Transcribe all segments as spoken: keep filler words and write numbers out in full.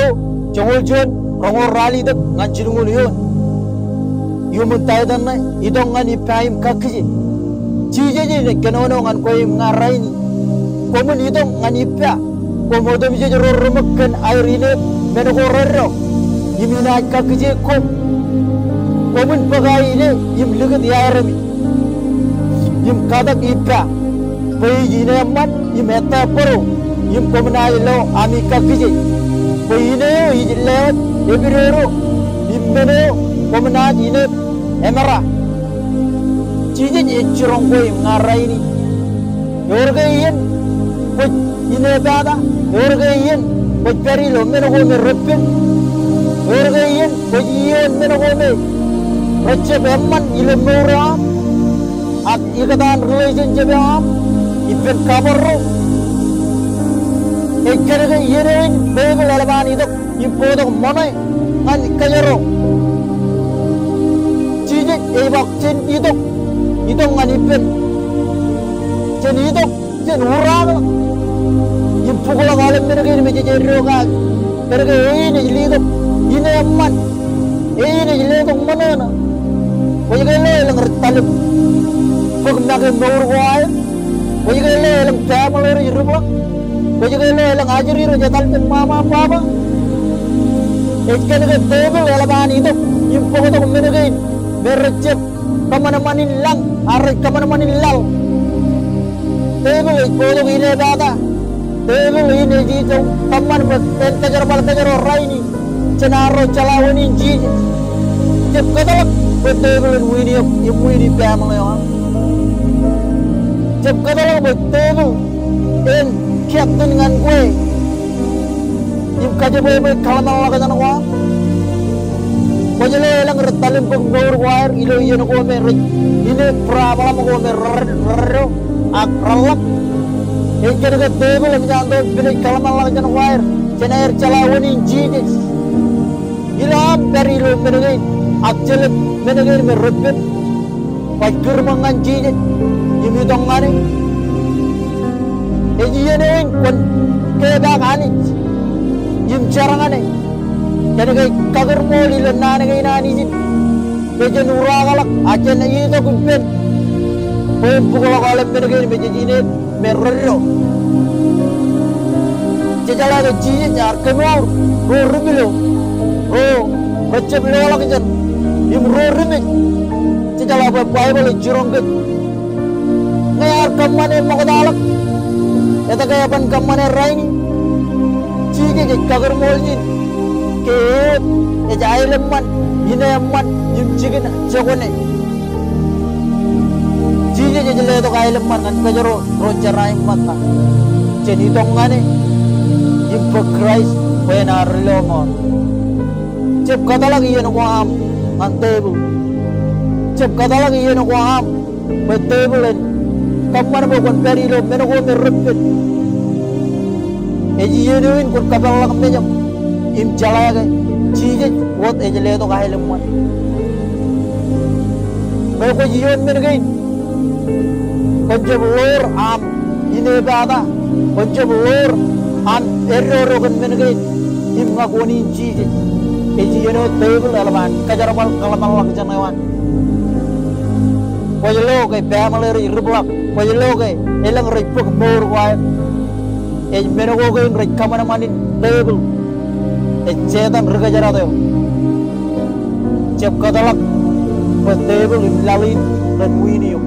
Eo, joñoul juon roñoul ralitōk ñan jilñuul eoon. Iuṃwin ta eo ṇe, itok ñan ippa im kakkije. Jisōs enaaj kōnono ñan kwe im ña rainin. Koṃwin itok ñan ippa. Koṃ otemjej ro reṃōk kōn aer inep men ko reddo. Im inaaj kakkije koṃ. Koṃwin bōk aō ine im likūt iaeremi. Im katak ippa bwe ij ine eṃṃan im ettā bōro, im koṃ naaj lo ami kakkije. Bwe ine eo ij lewōj epidodo, im men eo koṃ naaj inep emera. Jisōs ej jiroñ kwe im ña rainin. Eor ke iien kwōj inepata? Eor ke iien kwōj pād ilo men ko me reppen? Eor ke iien kwōj iioon men ko me rejjab eṃṃan ilo mour eo aṃ ak ikōtaan relationship eo aṃ ippān kabōrro? Ej kōnke iien eo in tepil eḷap an itok im bōktok ṃōṇe ñan kōjro. Jisōs ej ba jen itok, itok ñan ippān. Jen itok, jen uraakḷọk im bōkḷọk aolep men kein me jej eddo kaki. Kōnke e in ej letok ine eṃṃan, e in ej letok ṃōṇōṇō. Kwōj ke lo elōñ rej tal im bōk make mour ko aer? Kwōj ke lo elōñ family ro rej ripḷọk? Kwōj ke lo elōñ ajri ro rej etal jān ṃaṃa im baba? Ej kōnke tepil eḷap an itok im bōktok men kein me rejjab kōṃanṃan in lañ, ak rej kōṃanṃan in laḷ. Tepil ej bōktok inepata. Tepil in ej itok kōṃṃan bwe en kōjerbal kōjro rainin jān arro jeḷā wōn in Jisōs. Jab kōtḷọk bwe tepil en wiin eok im wiin ippa eo aṃ. Jab kōtḷọk bwe tepil en captain ñan kwe im kajebwebwe kōḷmānḷọkjeṇ ko aṃ. Kwōj lo elōñ rej tal im bōk mour ko aer ilo iien ko me rej ine problem ko me reddo ak reḷḷap. Ej kōnke tepil eṃōj an tok pinej kōḷmānḷọkjeṇ ko aer jān aer jeḷā wōn in Jisōs. Ilo aṃ pād ilo men kein ak jelōt men kein me reppen, kwōj kūrṃōk ñan Jisōs im itok ñan e. Ej iien eo in kwōn kepaak Anij im jar ñan e. Kōnke ej kakūrṃool ilo naan kein an ijin bwe jen uraakḷọk ak jen itok ippān bwe en bōkḷọk aolep men kein me jej inep me reddo. Jejeḷā ke Jisōs ear kemour ro ri-Pilo, ro rejjab loḷọkjeṇ im ro rimej. Jejeḷā bwe Baibōḷ ej jiroñ kōj ñe ear kōṃṃane ṃoktaḷọk, etke eban kōṃṃane rainin? Jisōs ej kakūrṃool ijin ke e ej aelōṃṃan, ineeṃṃan im jikin jokwane. Jisōs ej letok aelōṃṃan ñan kōjro ro jeraaṃṃan ṇe. Jen itok ñan e im bōk Kraist bwe en ad ri-lọmọọr. Jab kōtḷọk iien ko aṃ ñan tepil. Jab kōtḷọk iien ko aṃ bwe tepil en kōṃṃan bwe kwōn pād ilo men ko me reppen. Ej iien eo in kwōn kōpeḷḷọk mejaṃ im jeḷā ke Jisōs wōt ej letok aelōṃṃan. Bwe kwōj iioon men kein, kwōn jab ḷoor aṃ inepata, kwōn jab ḷoor aṃ eddodo kōn men kein im ñak wōn in Jisōs. Ej iien eo tepil eḷap an kōjerbal kōḷmānḷọkjeṇ eo an. Kwōj lo ke family rej ripḷọk. Kwōj lo ke elōñ rej bōk mour ko aer. Ej men ko kein rej kōṃanṃan in tepil. Ej Setan ri-kōjdat eo. Jab kōtḷọk bwe tepil im laḷ in ren wiin eok.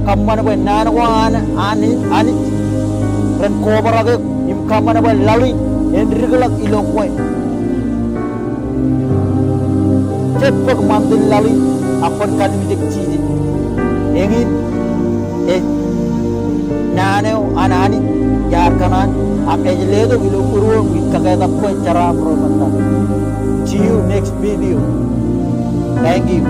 Kōṃṃan bwe naan ko an, an, Anij ren kobrak eok im kōṃṃan bwe laḷ in en dikḷọk ilo kwe. Jab bōk ṃantin laḷ in ak kwōn kanimjek Jisōs. Eñin ej naan eo an Anij iar kōṇaan ak ej letok ilo būruōṃ in kaketak bwe jeraaṃ ro ṃōtta. See you next video. Thank you.